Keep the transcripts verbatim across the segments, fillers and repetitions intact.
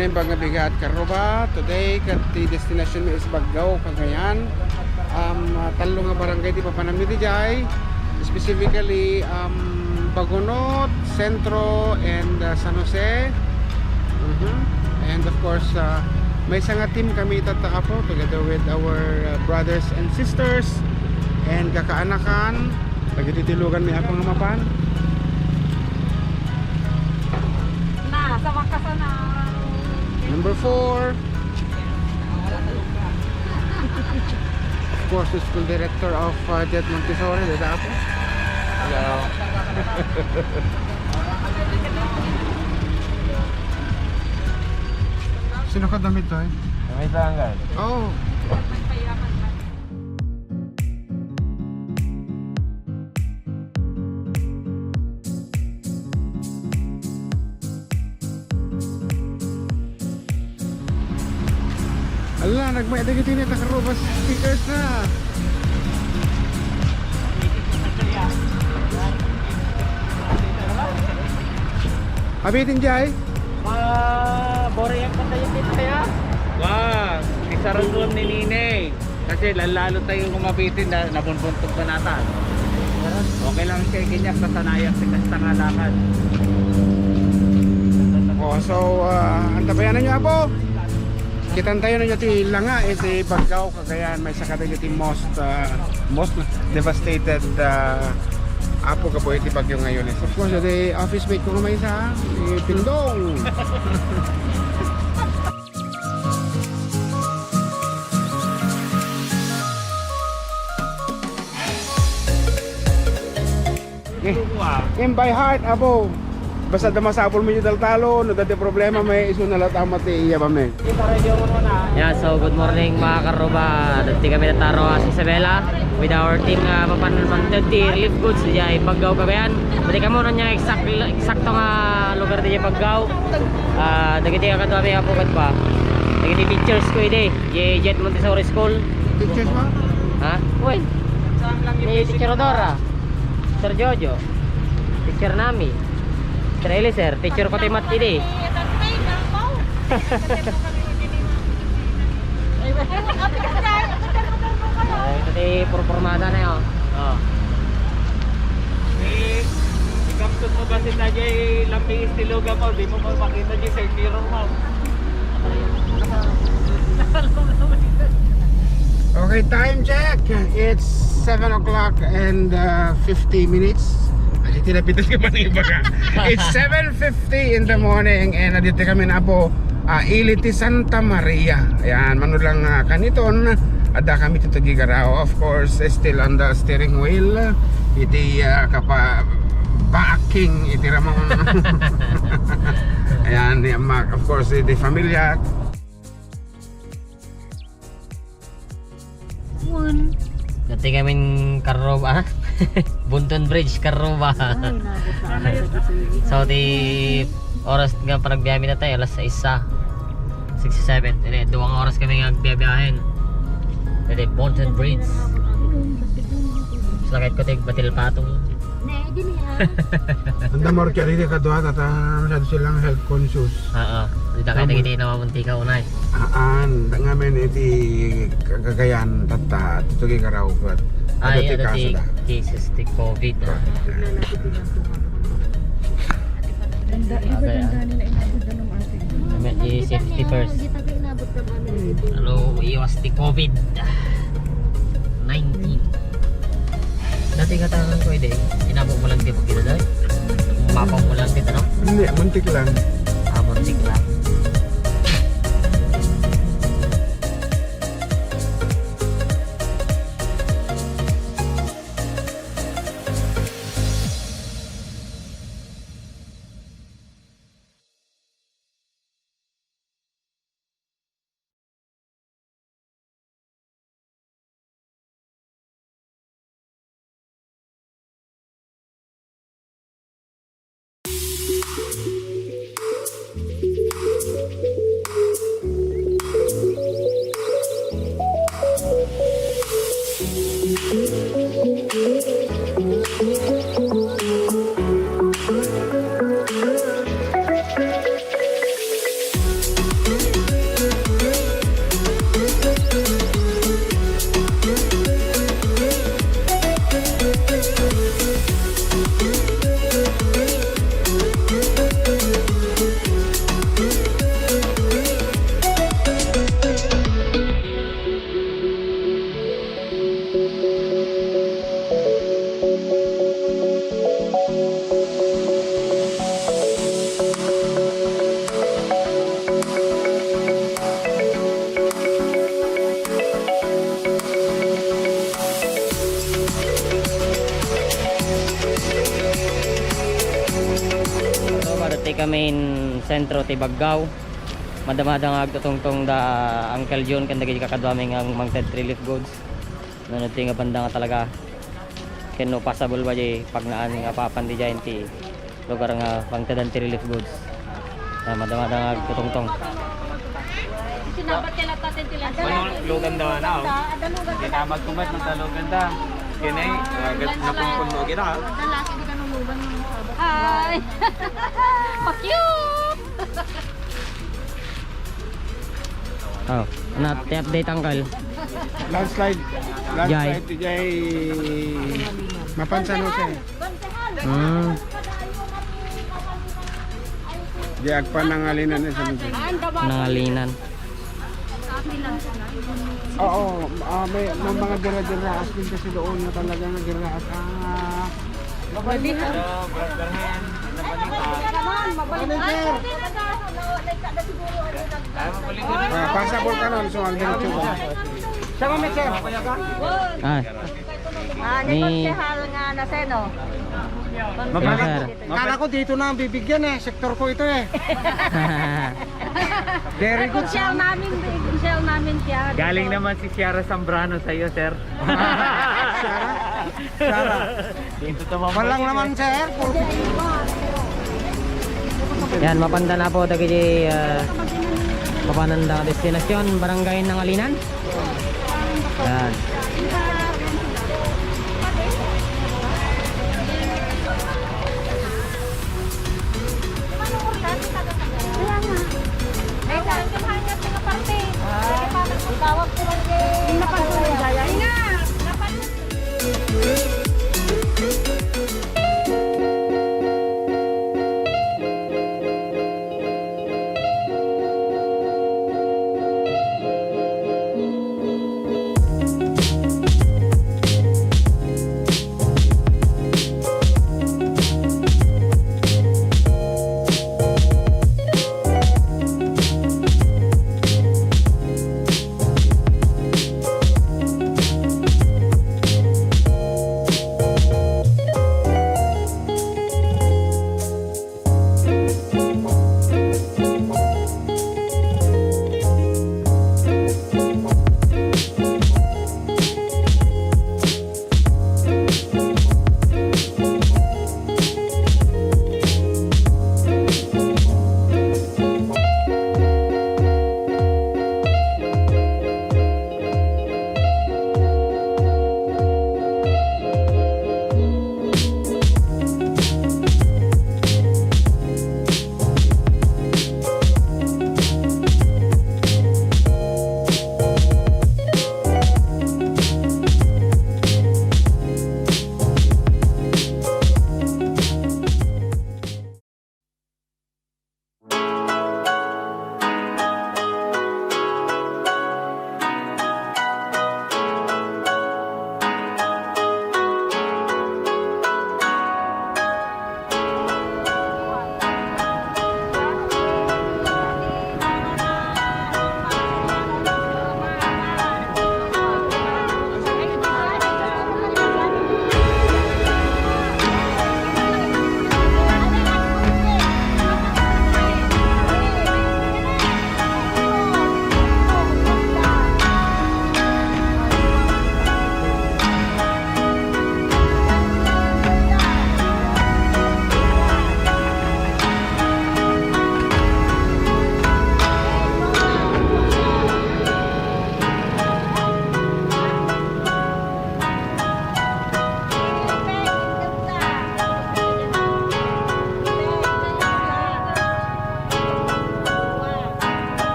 Imbag nga bigat, Carruba, today, ket ti destination mi is Baggao, Cagayan. Um, ah, tallo nga barangay ti papananmi diay, specifically, um, Bagonot, Centro, and, uh, San Jose. Mhm. And of course, uh, maysa nga team kami tatta, Apo, together with our, uh, brothers and sisters and kakaanakan. Dagiti tilugan mi, Apo, nga mapan. Na, sa wakas na. Number four. Of course, the school director of, uh, Jet Montessori, the Apo. Hello. Sino ka damit to, eh? Damit lang, guys. Oh. Ala, nagmay dagiti ni Takarobas speakers na. Abitin jay? Ma, boring ang kanta yung dito kaya? Wah, isarang ni Nini. Kasi lalalo tayo kumabitin na nabunbuntog na nata. Okay lang siya, ikinyak, sasanayan si kasta nga lakad. Oh, so, ah, antabayanan niyo, Apo. Kitan tayo na ti langa, eh, ti Baggao, Cagayan, maysa kadagiti most, ah, most devastated, ah, Apo, gapu iti bagyo ngayon, eh. Of course, the office mate ko nga maysa, si Pindong. Eh, in by heart, Apo. Basta da masapul mo yung taltalo, no, dati problema, may isu na lang tama ti iya ba, may. Yeah, so good morning, mga karuba. Dati kami nataro sa Isabela with our team nga papanmantad ti relief goods diay Baggao, Cagayan. Dati kamo na niya exact, eksakto nga lugar diay Baggao. Ah, dagiti kakadwa mi, Apo, kadwa. Dagiti teachers ko idi, di Jet Montessori School. Teachers mo? Ha? Uy. Ni Teacher Odora. Sir Jojo. Teacher Nami. Sir Eliser. Teacher ko ti math idi. Ay, ito ti purpurmada na yun. Oh. Eh, ikapsot mo ba si Tajay Lampi Istiluga mo? Di mo pa makita di sa mirror mo. Okay, time check. It's seven o'clock and, uh, fifty minutes. Ay, tinapitan ka pa ng iba ka. It's seven fifty in the morning and adito kami na po, ah, ili ti Santa Maria. Ayan, mano lang, ah, kaniton, adda kami ti Tuguegarao. Of course, still on the steering wheel. Iti, ah, kapa-, backing, iti ramon. Ayan, ni Ama, of course, iti familia. One. Dati kami Carruba, ah? Bunton Bridge, Carruba. Ay, nabot na. So, ti oras nga panagbiyahe mi natay, alas sais sa. Six seven. Ini, duwang oras kami nga agbiyabiyahen. Dati, Bunton Bridge. Sakit ko, tig, batil patong. Ne, dili, ha? Anda mo, kaya dili kadua, tata, masyado silang health conscious. Oo. Dita kay Tama. Dagiti na mamuntika unay. Aan, da ngamin iti kagagayan, tata, iti Tuguegarao, kat. Ay, Ado ti ano ti kaso da. Cases ti covid, ah. Correct. Ganda, di ba Okay, ah. Ganda nila inabot na ng ating? Amen, i-safety first. Ano, iwas ti covid nineteen. Dati nga tangan ko, ide. Inabo mo lang ti pagkita, day? Mapa mo lang ti tanong? Hindi, muntik lang. Ah, muntik lang. Kami in sentro ti Baggao. Madamada nga agtutungtong da Uncle Jun ken dagiti kakaduami nga mangted relief goods. Nunot ti nga banda nga talaga ken no possible ba di pagnaan nga papan di dyan ti lugar nga pangtedan ti relief goods. Ah, madamada nga agtutungtong. Sinabat ka lang tatin tila. Ano, lugan daw na, oh. Kita magkumat, magtalugan ta. Kini, ah, gat-, napumpun mo kita, ah. Lalaki di ka nulugan ng sabat. Hi! Pakyu! Oh, ano, ti update, Uncle? Landslide. Jay. Landslide, Jay. Mapan San Jose. Hmm. Di agpa nangalinan na sa lugar. Nangalinan. Oo, ah, may, may mga dira-diraas din kasi doon na talaga nga diraas. Ah, mabalik. Mabalik. Ah, pasa po ka nun, so ang diretso ko. Siya kami, sir. Ah. Ah, ni Ni konsehal nga Naseno. Yes, sir. Kala ko dito na ang bibigyan eh. Sektor ko ito eh. Very good, Konsehal sir. Namin, konsehal namin siya. Galing naman si Ciara Zambrano sa iyo, sir. Ciara? Ciara. Dito to, ma'am. Walang naman, sir. Yan, mapanda na po dagiti, ah, mapananda destinasyon, barangay Nangalinan. Yan.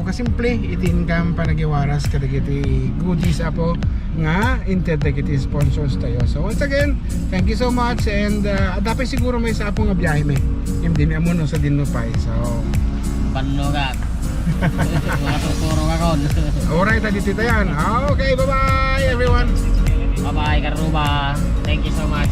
Kasimple iti inkam panagiwaras kadagiti goodies, Apo, nga inted dagiti sponsors tayo. So once again, thank you so much, and uh, adda pay siguro maysa, Apo, nga biyahe mi. Hindi mi ammo no sadino pay. So Banno ka. Mga tuturo ka kon. Alright, adito tayan. Okay, bye-bye everyone. Bye-bye, Karuba. Thank you so much.